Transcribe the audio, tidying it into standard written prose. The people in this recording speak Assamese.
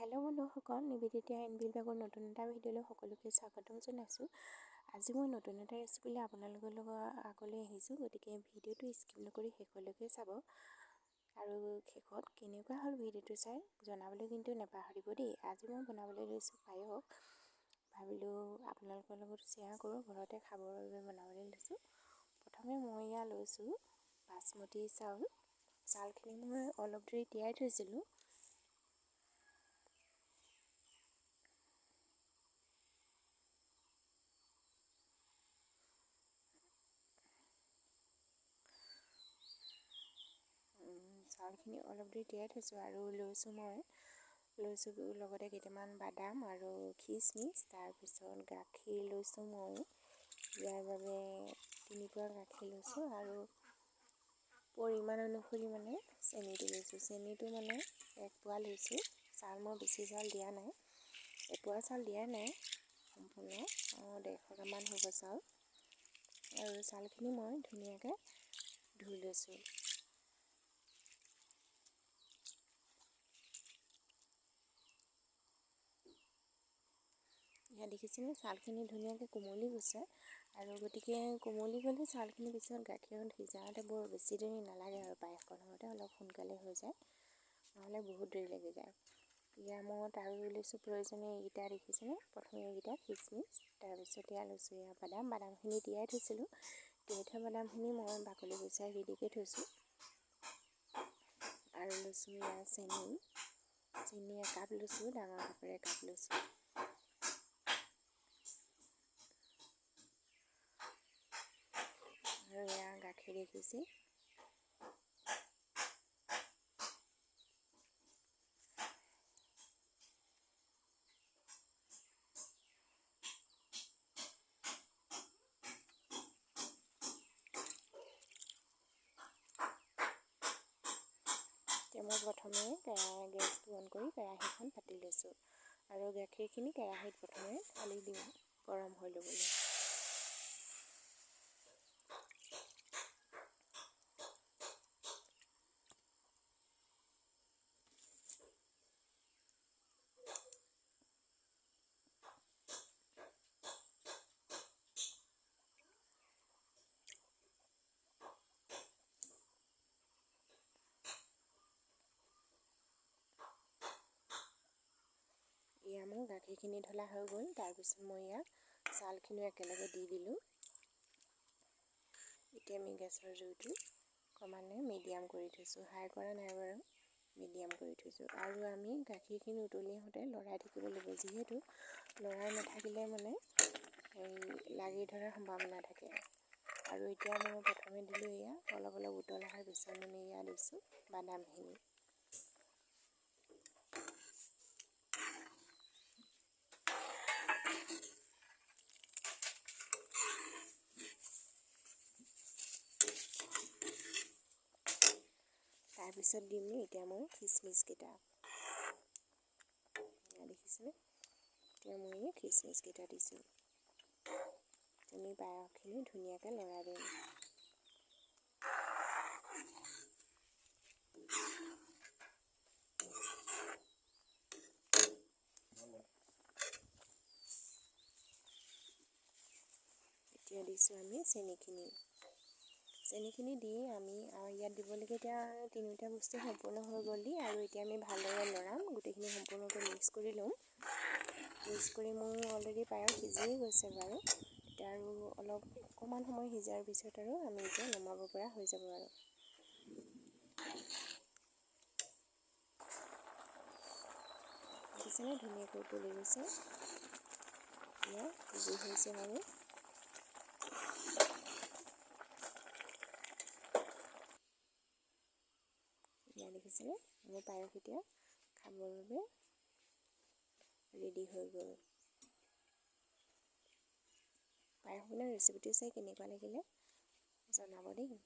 হেল্ল' বন্ধুসকল, নিবেদিতা এন বি ব্লগৰ নতুন এটা ভিডিঅ'লৈ সকলোকে স্বাগতম জনাইছোঁ। আজি মই নতুন এটা ৰেচিপিলৈ আপোনালোকৰ লগত আগলৈ আহিছোঁ, গতিকে ভিডিঅ'টো স্কিপ নকৰি শেষলৈকে চাব আৰু শেষত কেনেকুৱা হ'ল ভিডিঅ'টো চাই জনাবলৈ কিন্তু নাপাহৰিব দেই। আজি মই বনাবলৈ লৈছোঁ পায়স। ভাবিলোঁ আপোনালোকৰ লগত শ্বেয়াৰ কৰোঁ, ঘৰতে খাবৰ বাবে বনাবলৈ লৈছোঁ। প্ৰথমে মই ইয়াত লৈছোঁ বাচমতি চাউল। চাউলখিনি মই অলপ দেৰি তিয়াই থৈছিলোঁ। চাউলখিনি অলপ দেৰি তিয়াই থৈছোঁ আৰু লৈছোঁ মই লৈছোঁ লগতে কেইটামান বাদাম আৰু খিচমিচ, তাৰপিছত গাখীৰ লৈছোঁ মই। ইয়াৰ বাবে 3 পোৱা গাখীৰ লৈছোঁ আৰু পৰিমাণ অনুসৰি মানে চেনিটো লৈছোঁ। চেনিটো মানে 1 পোৱা লৈছোঁ। চাউল মই বেছি চাউল দিয়া নাই, এপোৱা চাউল দিয়া নাই, সম্পূৰ্ণ 150 গ্ৰামমান হ'ব চাউল। আৰু চাউলখিনি মই ধুনীয়াকৈ ধুই লৈছোঁ। ইয়াত দেখিছেনে, চাউলখিনি ধুনীয়াকৈ কোমলি গৈছে আৰু গতিকে কোমলি গ'লে চাউলখিনি পিছত গাখীৰত সিজাওঁতে বৰ বেছি দেৰি নালাগে আৰু পায়সকণ হওঁতে অলপ সোনকালে হৈ যায়, নহ'লে বহুত দেৰি লাগি যায়। ইয়াৰ মই আৰু লৈছোঁ প্ৰয়োজনীয় এইকেইটা দেখিছেনে, প্ৰথমে এইকেইটা খিচমিচ, তাৰপিছত ইয়াত লৈছোঁ এয়া বাদাম। বাদামখিনি তিয়াই থৈছিলোঁ, তিয়াই থোৱা বাদামখিনি মই বাকলি গুচাই ৰেডিকৈ থৈছোঁ। আৰু লৈছোঁ এয়া চেনি, চেনি একাপ লৈছোঁ, ডাঙৰ কাপেৰে একাপ লৈছোঁ। আৰু এয়া গাখীৰ দেখিছে। এতিয়া মই প্ৰথমে গেছটো অন কৰি কেৰাহীখন পাতি লৈছোঁ আৰু গাখীৰখিনি কেৰাহীত প্ৰথমে ঢালি দিওঁ গৰম হৈ ল'বলৈ। এয়া মোৰ গাখীৰখিনি ঢলা হৈ গ'ল। তাৰপিছত মই ইয়াত চাউলখিনিও একেলগে দি দিলোঁ। এতিয়া আমি গেছৰ জুইটো ক্ৰমান্বয়ে মিডিয়াম কৰি থৈছোঁ, হাই কৰা নাই বাৰু, মিডিয়াম কৰি থৈছোঁ। আৰু আমি গাখীৰখিনি উতলি আহোঁতে লৰাই থাকিব লাগিব, যিহেতু লৰাই নাথাকিলে মানে এই লাগি ধৰাৰ সম্ভাৱনা থাকে। আৰু এতিয়া মই প্ৰথমে দিলোঁ এয়া অলপ অলপ উতল অহাৰ পিছত মানে এয়া দিছোঁ বাদামখিনি। তাৰপিছত দিম এতিয়া মই খিচমিচকেইটা। দেখিছেনে, এতিয়া মই এই খিচমিচকেইটা দিছোঁ। আমি পায়সখিনি ধুনীয়াকৈ লৰাই দিম। এতিয়া দিছোঁ আমি চেনিখিনি। চেনিখিনি দি আমি ইয়াত দিবলগীয়া এতিয়া তিনিওটা বস্তু সম্পূৰ্ণ হৈ গ'ল দি আৰু এতিয়া আমি ভালদৰে লৰাম, গোটেইখিনি সম্পূৰ্ণকৈ মিক্স কৰি ল'ম। মিক্স কৰি মোৰ অলৰেডি পায়স সিজিয়ে গৈছে বাৰু। এতিয়া আৰু অলপ অকণমান সময় সিজাৰ পিছত আৰু আমি এতিয়া নমাব পৰা হৈ যাব। আৰু দেখিছেনে, ধুনীয়াকৈ উতলি গৈছে, এতিয়া সিজি হৈছে বাৰু। এয়া দেখিছেনে, মোৰ পায়স এতিয়া খাবৰ বাবে ৰেডি হৈ গ'ল। পায়স বনোৱা ৰেচিপিটো চাই কেনেকুৱা লাগিলে জনাব দেই।